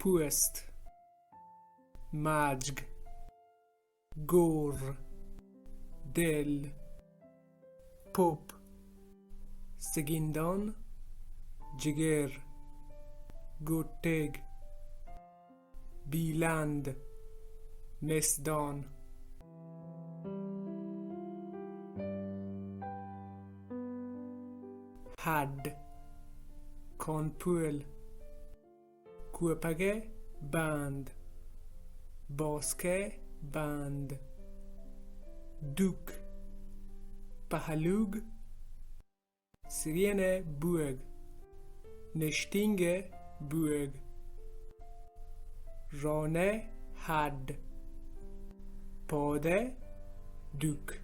پوست، ماجگ، گور، دل، پوپ، سگندان، جگر، گٹگ، بیلند، مسدان. ہڈ، کانپول، کوپگ ءِ بند، باسک ءِ بند، دوک، پہلوگ، سرین ءِ بوگ، نشتینگ ءِ بوگ، ران ءِ ہڈ، پاد ءِ دوک.